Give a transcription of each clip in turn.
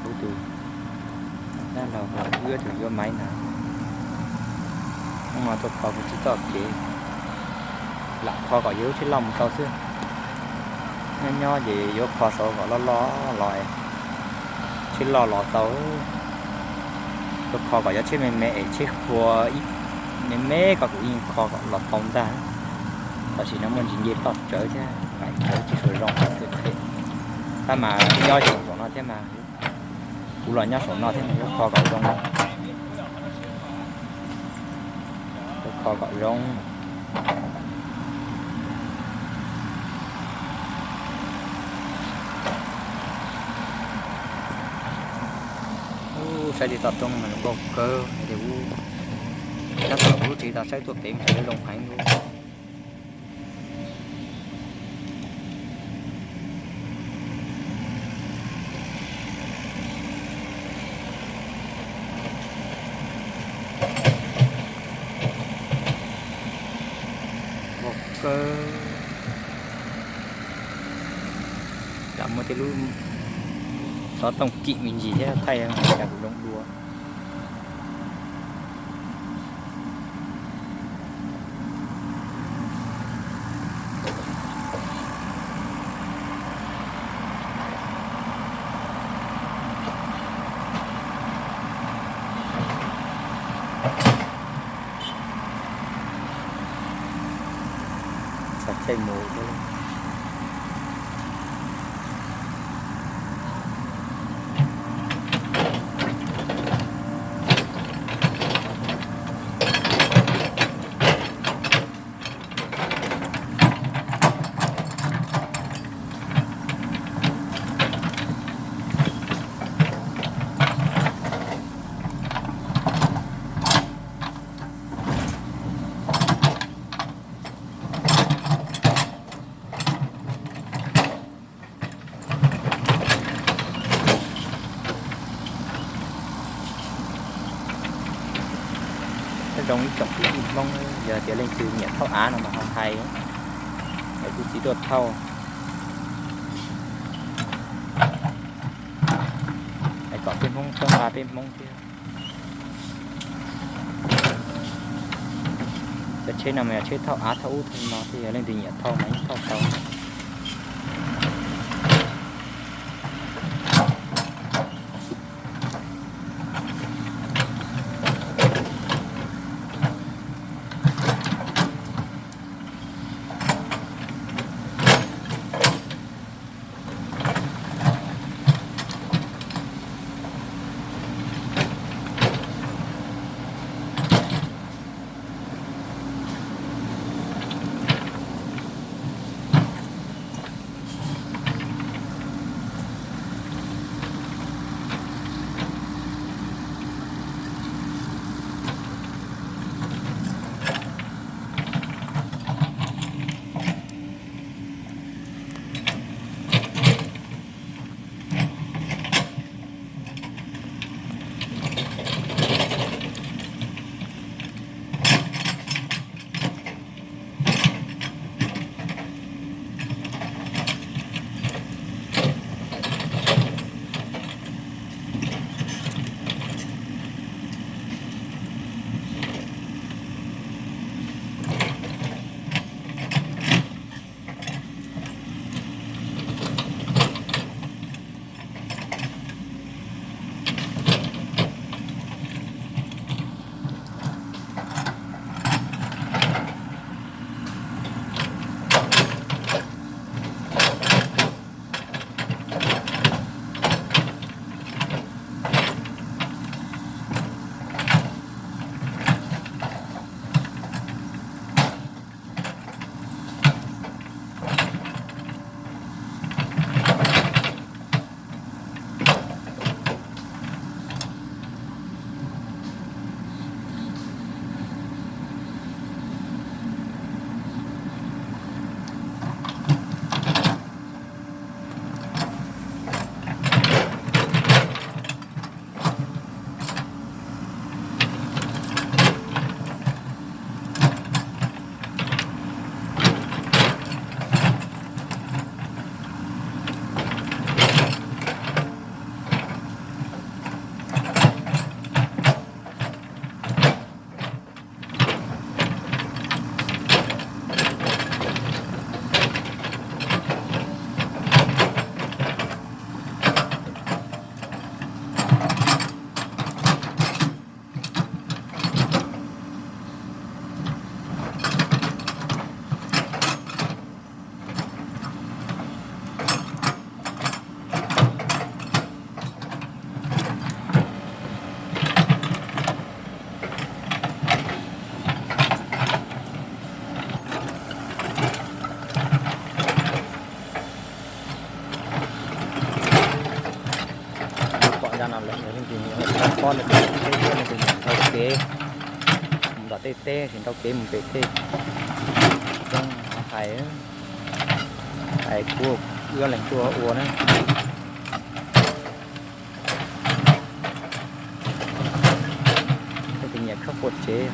Kuv tus dab laug, wb tus yuav maiv ntag, hnub no tuaj kho kuv txiv txoj kev, lam kho kom yus lub tsheb loj mus tau xwb. Nyob nyob ces yuav kho saud kom loj loj los, tsheb loj los tau. Tuaj kho kom yog tsheb me me es tsheb qhua ib me me ko kuv yeej kho kom los tau ntag. Tab sis no muaj ntsis nce toj tsawv thiab qaim tsawv tsis tshua zoo, tab mas nyob saum no thiab mas, kuv los nyob saum no thiab mas yuav kho kom zoo, yuav kho kom zoo. Ub, saib tej toj roob mas zoo nkauj kawg, nyob tom kuv lub tsev tau saib tuaj pem mus zoo heev li. Nkauj kawg. Lam muab tej lub xov tooj kim me ntsis thiab thaij cas kuv zoo dua. Txog caij mus thiab. Zoo ib tsoom kwv tij Hmoob, yog tias leej twg nyiam thauj av no mas ho hais, es kuv txiv tuaj thauj. Es kom peb Hmoob txhawb nqa peb Hmoob thiab. Cov tsheb no mas yog tsheb thauj av thauj ub thauj no thiab, yog leej twg nyiam thauj mas yeej thauj tau. Zaj no lawm yog leej twg nyiam lawm tau pob no ces tib teb thiab, leej twg nyiam nrau kev mus tom tej teb, tsis nrau kev mus pem tej roob hais, hais kuv wb ob leeg tuaj ua na. Leej twg nyiam khawb qua tsev.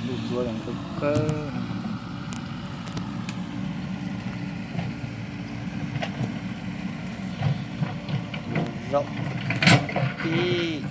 Lub duab zoo kawg kawg. Zaum ib.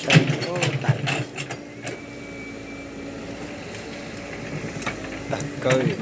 Saib, ub, tag li, tag kawg li.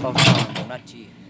Tau tso mus dab tsi?